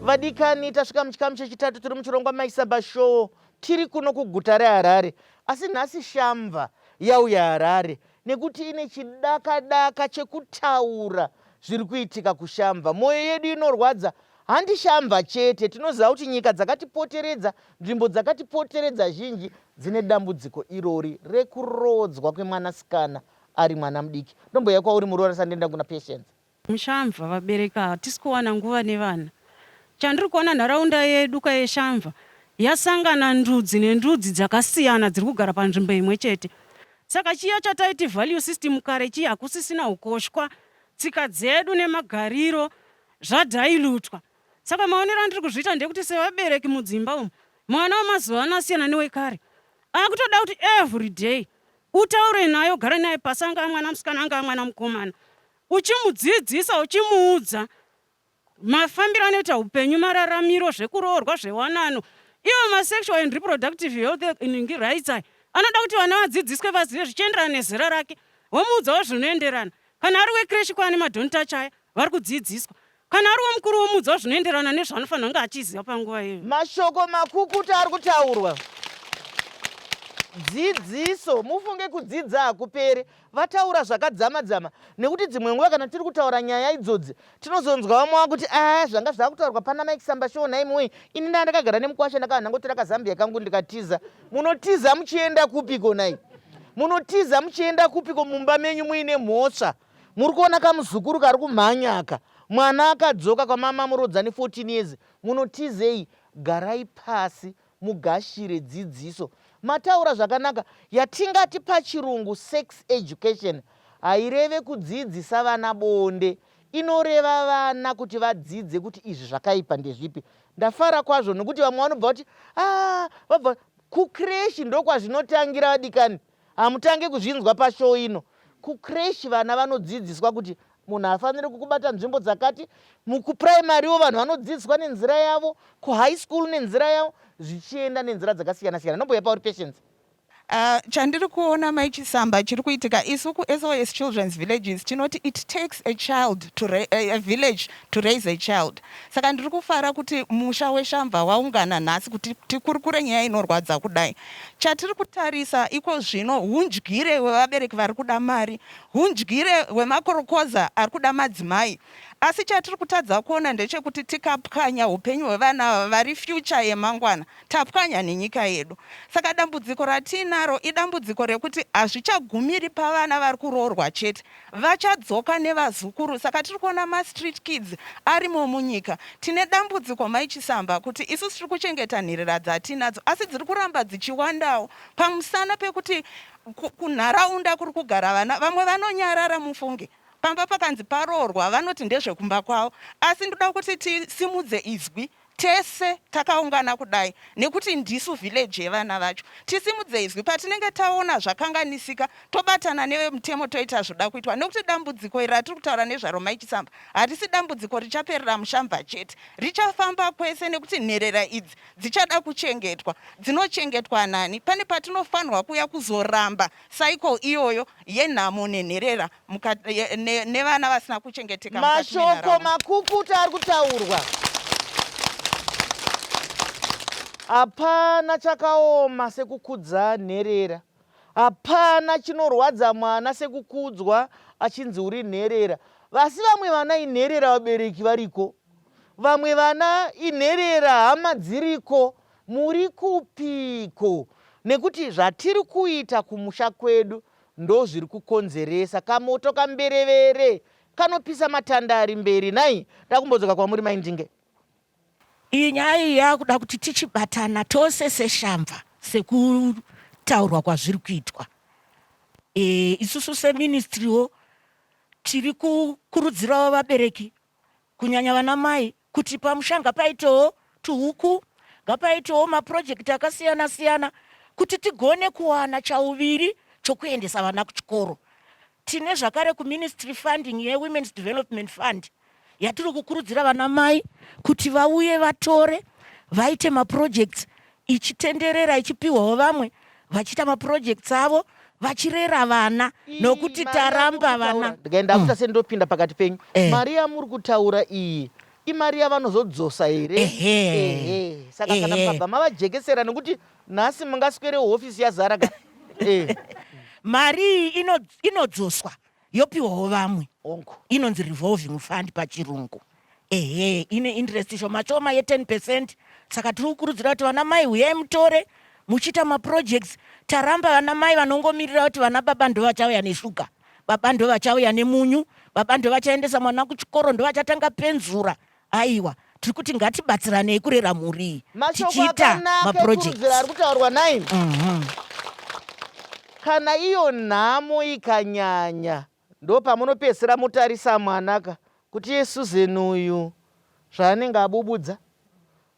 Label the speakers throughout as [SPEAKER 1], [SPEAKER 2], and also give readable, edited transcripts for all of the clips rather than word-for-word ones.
[SPEAKER 1] Vadikani, tasvika muchikamu chechitatu tiri muchirongwa Maisaba Show. Tiri kuno kuguta reHarare, asi nhasi Shamva yauya Harare nekuti ine chidakadaka chekutaura zviri kuitika kuShamva. Mwoyo yedu inorwadza, handi Shamva chete, tinoziva kuti nyika dzakatipoteredza, nzvimbo dzakatipoteredza zhinji dzine dambudziko irori rekuroodzwa kwemwanasikana ari mwana mudiki. Ndomboya kwauri muroora sandienda kuna Patience.
[SPEAKER 2] MuShamva vabereki hatisi kuwana nguva nevana. Chandiri kuona nharaunda yedu ka yeShamva yasangana ndudzi nendudzi dzakasiyana dziri kugara panzvimbo imwe chete. Saka chiya chataiti value system kare chiya hakusisina hukoshwa, tsika dzedu nemagariro zvadhailutwa. Saka maonero andiri kuzviita ndekuti sevabereki mudzimba umu mwana wemazuva ano asiyana newekare. Akutoda kuti everyday utaure naye ugare naye pasi angaa mwana musikana angaa mwana mukomana uchimudzidzisa uchimuudza mafambiro anoita upenyu mararamiro zvekuroorwa zvewanano ivo masexual and reproductive health rights aya anoda kuti vana vadzidziswe vazive zvichienderana nezera rake womuudzawo zvinoenderana kana ari wekreshi kwaane madontacha aya vari kudzidziswa kana ari womukuru womuudzawo zvinoenderana nezvaanofanira kunge achiziva panguva iyoyo.
[SPEAKER 1] Mashoko makukutu ari kutaurwa. Dzidziso, mufunge kudzidza hakupere. Vataura zvakadzama dzama nekuti dzimwe nguva kana tiri kutaura nyaya idzodzi tinozonzwa vamwe vakuti a ah, zvanga zvakutaurwa pana Mike Samba show nhaimi wee ini ndaa ndakagara nemukwasha ndakava ndangotora kazambia kangu ndikatiza. Munotiza muchienda kupiko nhai? Munotiza muchienda kupiko mumba menyu muine mhosva? Muri kuona kamuzukuru kari kumhanya aka. Mwana akadzoka kwamamamurodza ne 14 years. Munotizei? Garai pasi mugashire dzidziso. Mataura zvakanaka. Yatingati pachirungu sex education haireve kudzidzisa vana bonde. Inoreva vana kuti vadzidze kuti izvi zvakaipa ndezvipi. Ndafara kwazvo nokuti vamwe vanobva vati ah, vabva kucreche ndokwazvinotangira vadikani. Hamutange kuzvinzwa pashow ino. Kucreche vana vanodzidziswa kuti munhu haafaniri kukubata nzvimbo dzakati. Mukupuraimariwo vanhu vanodzidziswa nenzira yavo, kuhigh school nenzira yavo, zvichienda nenzira dzakasiyana siyana. Ndomboya pauri Patience.
[SPEAKER 3] Uh, chandiri kuona mai Chisamba chiri kuitika isu kuSOS Children's Villages tinoti it takes a child to ra a village to raise a child. Saka ndiri kufara kuti musha weShamva waungana nhasi kuti tikurukure nyaya inorwadza kudai. Chatiri kutarisa iko zvino hundyire hwevabereki vari kuda mari, hundyire hwemakorokoza ari kuda madzimai. Asi chatiri kutadza kuona ndechekuti tikapwanya hupenyu hwevana ava vari future yemangwana, tapwanya nenyika yedu. Saka dambudziko ratiinaro idambudziko rekuti hazvichagumiri pavana vari kuroorwa chete. Vachadzoka nevazukuru saka tiri kuona mastreet kids arimo munyika. Tine dambudziko Mai Chisamba kuti isusu tiri kuchengeta nherera dzatinadzo asi dziri kuramba dzichiwandawo pamusana pekuti kunharaunda kuri kugara vana vamwe vanonyarara mufunge. Pamba pakanzi paroorwa vanoti ndezvekumba kwavo asi ndoda kuti tisimudze izwi Tese takaungana kudai nekuti ndisu village yevana vacho. Tisimudze izwi patinenge taona zvakanganisika tobatana nevemutemo toita zvoda kuitwa nekuti dambudziko iri ratiri kutaura nezvaro Mai Chisamba harisi dambudziko richaperera muShamva chete. Richafamba kwese nekuti nherera idzi dzichada kuchengetwa. Dzinochengetwa nani? Pane patinofanirwa kuuya kuzoramba cycle iyoyo yenhamo nenherera nevana vasina kuchengeteka.
[SPEAKER 1] Mashoko makukuta ari kutaurwa. Hapana chakaoma sekukudza nherera. Hapana chinorwadza mwana sekukudzwa achinzi uri nherera. Asi vamwe vana inherera vabereki variko. Vamwe vana inherera hama dziriko. Muri kupiko? Nekuti zvatiri kuita kumusha kwedu ndozviri kukonzeresa kamoto kamberevere kanopisa matanda ari mberi. Nhai, ndakumbodzoka kwamuri Mai Ndinge.
[SPEAKER 4] Iyi nyaya iyi yakuda kuti tichibatana tose seshamva sekutaurwa kwazviri kuitwa. E, isusu seministrywo tiri kukurudzirawo vabereki kunyanya vana mai kuti pamusha ngapaitewo tuhuku ngapaitewo mapurojekiti akasiyana siyana kuti tigone kuwana chauviri chokuendesa vana kuchikoro. Tine zvakare kuministry funding yeWomen's Development Fund yatiri kukurudzira vana mai kuti vauye vatore vaite maprojects ichitenderera ichipihwawo vamwe vachiita maprojects avo vachirera vana nokuti taramba vana.
[SPEAKER 1] Ndikaenda kuita sendopinda pakati penyu. Eh. Mari yamuri kutaura iyi Imari yavanozodzosa here?
[SPEAKER 4] Ehe.
[SPEAKER 1] Saka kana
[SPEAKER 4] Ehe.
[SPEAKER 1] mukabva mavajekesera nekuti nhasi mungaswere hofisi yazara ka. Eh.
[SPEAKER 4] Mari iyi inodzoswa yopiwawo vamwe.
[SPEAKER 1] Hongu.
[SPEAKER 4] Inonzi revolving fund pachirungu. Ehe, ine interest shoma shoma ye10 percent. Saka tiri kukurudzira kuti vana mai huyai mutore muchiita maprojects. Taramba vana mai vanongomirira kuti vana baba ndovachauya neshuga, baba ndovachauya nemunyu, baba ndovachaendesa mwana kuchikoro, ndovachatanga penzura. Aiwa, tiri kuti ngatibatsiranei kurera mhuri iyi
[SPEAKER 1] Mashoko
[SPEAKER 4] tichiita
[SPEAKER 1] akanaka
[SPEAKER 4] maprojects.
[SPEAKER 1] ekurudziro ari kutaurwa nai. Kana iyo nhamo ikanyanya ndopamunopedzisira motarisa mwana ka kuti iye Susan uyu zvaanenge abubudza.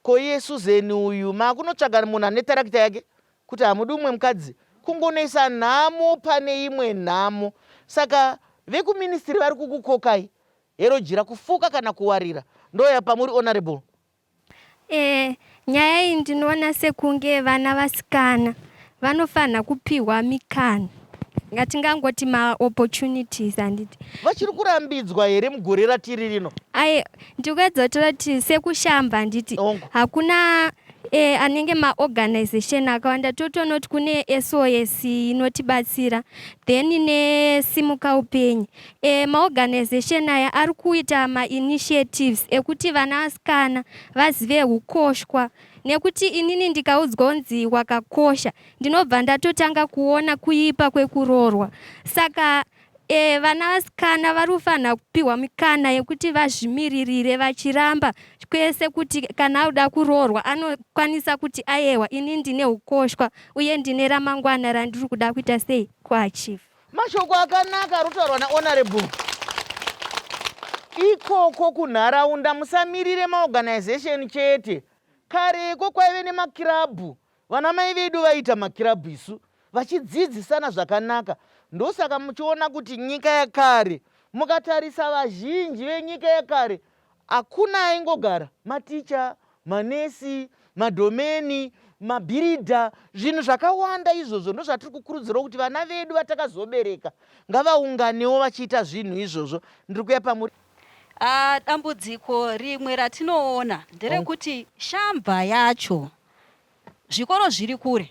[SPEAKER 1] Ko iye Susan uyu makunotsvaga munhu ane tarakita yake kuti hamudi umwe mukadzi kungonoisa nhamo pane imwe nhamo. Saka vekuministry vari kukukokai hero jira kufuka kana kuwarira ndoya pamuri honorable.
[SPEAKER 5] Eh, nyaya iyi ndinoona sekunge vana vasikana vanofanha kupihwa mikana ngatingangoti maopportunities handiti.
[SPEAKER 1] Vachiri kurambidzwa here mugore ratiri rino?
[SPEAKER 5] Ai, ndikuedza kutaura kuti sekushamba handiti
[SPEAKER 1] Hongu.
[SPEAKER 5] hakuna eh, anenge maorganization akawanda totoona kuti kune SOS inotibatsira then nesimuka upenyu. E, maorganization aya ari kuita mainitiatives ekuti vana vasikana vazive hukoshwa nekuti inini ndikaudzwa kunzi wakakosha ndinobva ndatotanga kuona kuipa kwekuroorwa saka e, vana vasikana vari kufanira kupiwa mikana yekuti vazvimiririre vachiramba kwese kuti kana auda kuroorwa anokwanisa kuti ayewa ini ndine hukoshwa uye ndine ramangwana randiri kuda kuita sei kuachieve.
[SPEAKER 1] Mashoko akanaka ari kutaurwa naHonourable. Ikoko kunharaunda musamirire maorganization chete. Kareko kwaive nemakirabhu. Vanamai vedu vaiita makirabhu isu vachidzidzisana zvakanaka. Ndosaka muchiona kuti nyika yakare mukatarisa vazhinji venyika yakare Hakuna aingogara, maticha, manesi, madhomeni, mabhiridha, zvinhu zvakawanda izvozvo ndozvatiri kukurudzirawo kuti vana vedu vatakazobereka ngavaunganewo vachiita zvinhu izvozvo. Ndiri kuuya pamuri.
[SPEAKER 6] Ah, dambudziko rimwe ratinoona nderekuti shamba yacho Zvikoro zviri kure.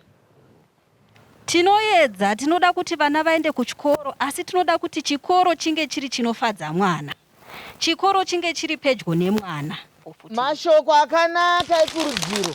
[SPEAKER 6] Tinoedza, tinoda kuti vana vaende kuchikoro asi tinoda kuti chikoro chinge chiri chinofadza mwana. Chikoro chinge chiri pedyo nemwana.
[SPEAKER 1] Mashoko akanaka ekurudziro.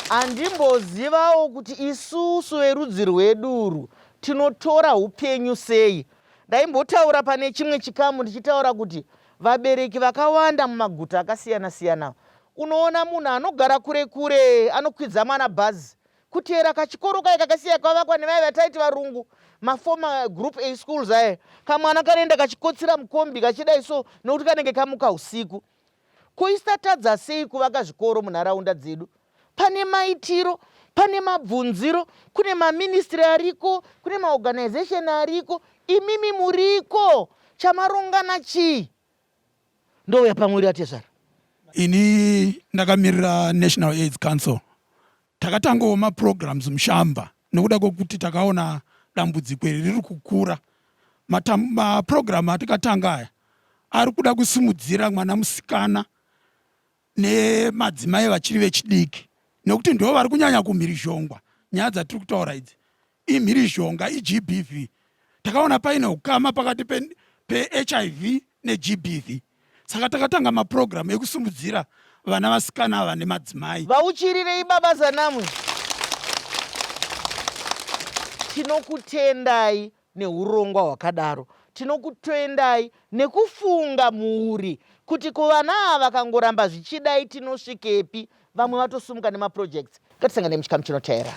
[SPEAKER 1] Handimbozivawo kuti isusu verudzi rwedu urwu tinotora upenyu sei. Ndaimbotaura pane chimwe chikamu ndichitaura kuti vabereki vakawanda mumaguta akasiyana-siyana Unoona munhu anogara kure kure anokwidza mwana bhazi kuteera kachikoro kaye kakasiya kavakwa nevaya vataiti varungu maformer group A schools aye kamwana kanoenda kachikotsira mukombi kachidai so nokuti kanenge kamuka usiku. Ko isu tatadza sei kuvaka zvikoro munharaunda dzedu? Pane maitiro, pane mabvunziro, kune maministry ariko, kune maorganization ariko, imimi muriko, chamarongana chii? Ndouya pamuri atezvara.
[SPEAKER 7] Ini ndakamirira National AIDS Council. Takatangawo maprograms muShamba nekuda kwekuti takaona dambudziko iri riri kukura. Maprogram atikatanga aya ari kuda kusimudzira mwana musikana nemadzimai vachiri vechidiki nekuti ndivo vari kunyanya kumhirizhongwa. Nyaya dzatiri kutaura idzi imhirizhonga, iGBV. Takaona paine ukama pakati peHIV neGBV, saka takatanga mapurogiramu ekusimudzira vana vasikana ava nemadzimai.
[SPEAKER 1] Vauchirirei Baba Zanamwe. Tinokutendai nehurongwa hwakadaro. Tinokutendai nekufunga mhuri kuti ko vana ava vakangoramba zvichidai tinosvikepi. Vamwe vatosumuka nemaprojects. Ngatisangane muchikamu chinoteera.